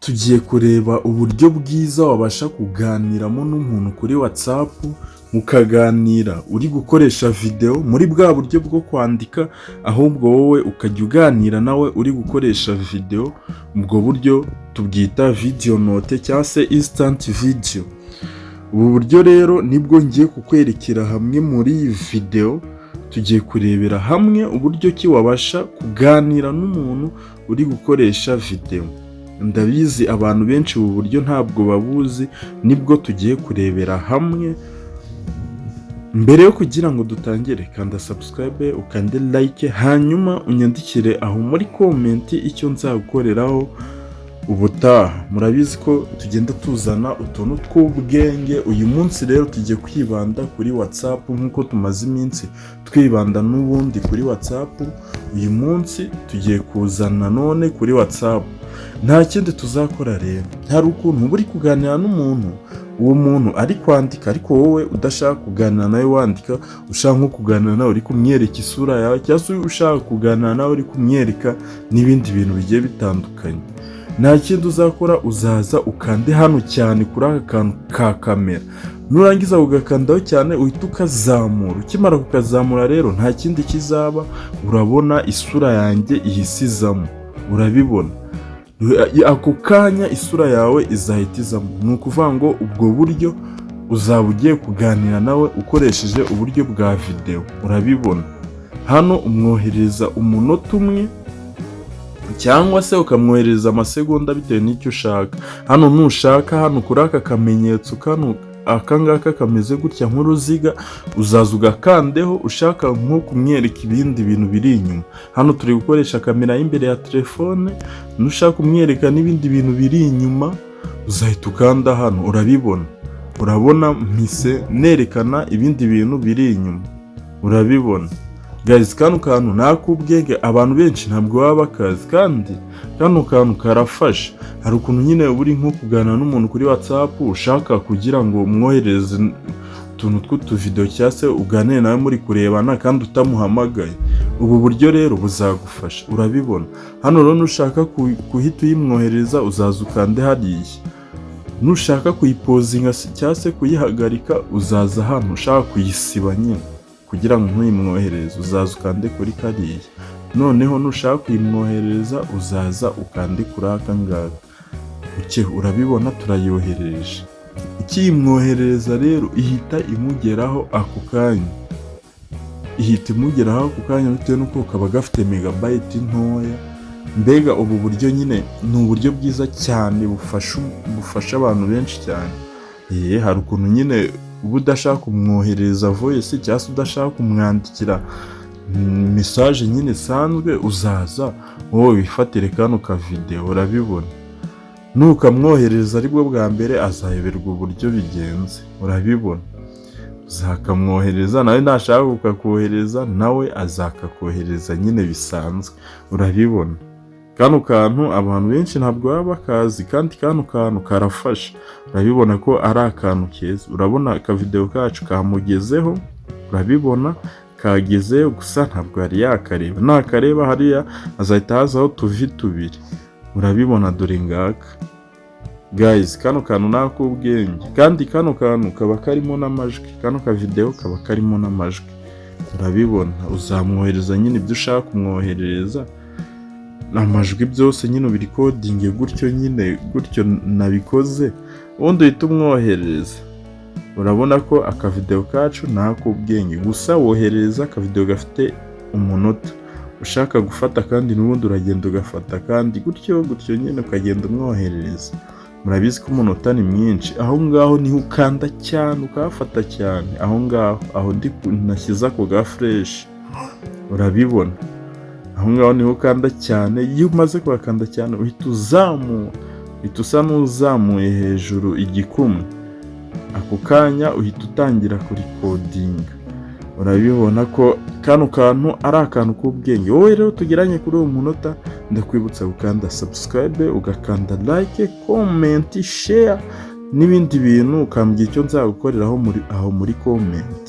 Tugiye kureba uburyo bwiza wabasha kuganiramo n'umuntu kuri WhatsApp, mukaganira uri gukoresha videwo muri bwa buryo bwo kwandika, ahubwo wowe ukajya uganira nawe uri gukoresha videwo. Ubwo buryo tubwita video note cyangwa se instant video. Ubu buryo rero nibwo ngiye kukwerekera hamwe muri iyi videwo. Tugiye kurebera hamwe uburyo ki wabasha kuganira n'umuntu uri gukoresha videwo. Ndabizi abantu benshi ubu buryo ntabwo babuzi, nibwo tugiye kurebera hamwe. Mbere yo kugira ngo dutangire, kanda subscribe, ukande like, hanyuma unyandikire aho muri comment icyo nzagukoreraho ubutaha. Murabizi ko tugenda tuzana utuntu tw'ubwenge. Uyu munsi rero tugiye kwibanda kuri WhatsApp, nk'uko tumaze iminsi twibanda n'ubundi kuri WhatsApp. Uyu munsi tugiye kuzana none kuri WhatsApp. Nta kindi tuzakora rero, hari ukuntu uba uri kuganira n'umuntu, uwo muntu ari kwandika, ariko wowe udashaka kuganira nawe wandika, ushaka nko kuganira nawe uri kumwereka isura yawe, cyangwa se ushaka kuganira nawe uri kumwereka n'ibindi bintu bigiye bitandukanye. Nta kindi uzakora, uzaza ukande hano cyane kuri aka kantu ka kamera. Nurangiza ugakandaho cyane, uhita ukazamura. Ukimara kukazamura rero, nta kindi kizaba, urabona isura yanjye ihise izamo. Urabibona ako kanya isura yawe izahita izamo. Ni ukuvuga ngo ubwo buryo uzaba ugiye kuganira nawe ukoresheje uburyo bwa videwo. Urabibona hano, umwohereza umunota umwe cyangwa se ukamwohereza amasegonda, bitewe n'icyo ushaka. Hano nushaka, hano kuri aka kamenyetso kano, aka ngaka kameze gutya nk'uruziga, uzaza ugakandeho ushaka nko kumwereka ibindi bintu biri inyuma. Hano turi gukoresha kamera y'imbere ya telefone. Nushaka kumwereka n'ibindi bintu biri inyuma, uzahita ukanda hano. Urabibona, urabona mpise nerekana ibindi bintu biri inyuma. Urabibona guys, kano kantu ni ak'ubwenge, abantu benshi ntabwo baba bakazi, kandi kano kantu karafasha. Hari ukuntu nyine uba uri nko kuganira n'umuntu kuri WhatsApp, ushaka kugira ngo umwohereze utuntu tw'utuvidewo cyangwa se uganire nawe muri kurebana kandi utamuhamagaye. Ubu buryo rero buzagufasha. Urabibona hano rero, nushaka guhita uyimwohereza, uzaza ukande hariya. Nushaka kuyipausinga cyangwa se kuyihagarika, uzaza hano. Ushaka kuyisiba nyine kugira ngo ntuyimwohereze, uzaza ukande kuri kariya. Noneho nushaka kuyimwoherereza, uzaza ukande kuri aka ngaka. Okay, urabibona turayohereje. Ukiyimwoherereza rero, ihita imugeraho ako kanya, ihita imugeraho ako kanya, bitewe n'uko kaba gafite megabyte ntoya. Mbega ubu buryo nyine ni uburyo bwiza cyane bufasha abantu benshi cyane. Hari ukuntu nyine uba udashaka kumwoherereza voice cyangwa se udashaka kumwandikira message nyine isanzwe, uzaza wowe wifatire kano ka videwo. Urabibona, nukamwoherereza aribwo bwa mbere, azayoberwa uburyo bigenze. Urabibona, uzakamwohereza nawe, nashaka kukakohereza nawe azakakohereza nyine bisanzwe. Urabibona, kano kantu abantu benshi ntabwo baba bakazi, kandi kano kantu karafasha. Urabibona ko ari akantu keza. Urabona akavidewo kacu kamugezeho, urabibona kagezeyo, gusa ntabwo yari yakareba. Nakareba hariya azahita hazaho utuvi tubiri. Urabibona, dore ngaka. Guys, kano kantu ni ak'ubwenge, kandi kano kantu kaba karimo n'amajwi, kano ka videwo kaba karimo n'amajwi. Urabibona, uzamwohereza nyine ibyo ushaka kumwoherereza, amajwi, byose nyine ubirecordinge gutyo nyine, gutyo nabikoze, ubundi uhita umwoherereza. Urabona ko akavidewo kacu ni ak'ubwenge. Gusa woherereza akavidewo gafite umunota. Ushaka gufata kandi n'ubundi uragenda ugafata kandi gutyo gutyo nyine, ukagenda umwoherereza. Murabizi ko umunota ni mwinshi. Aho ngaho niho ukanda cyane, ukahafata cyane aho ngaho, aho ndi nashyize ako ga flèche. Urabibona, aho ngaho niho ukanda cyane. Iyo umaze kuhakanda cyane, uhita uzamura, uhita usa n'uzamuye hejuru igikumwe. Ako kanya uhita utangira kurecordinga. Urabibona ko kano kantu ari akantu k'ubwenge. Wowe rero tugeranye kuri uwo munota, ndakwibutsa gukanda subscribe, ugakanda like, comment, share n'ibindi bintu, ukambwira icyo nzagukoreraho muri aho muri comment.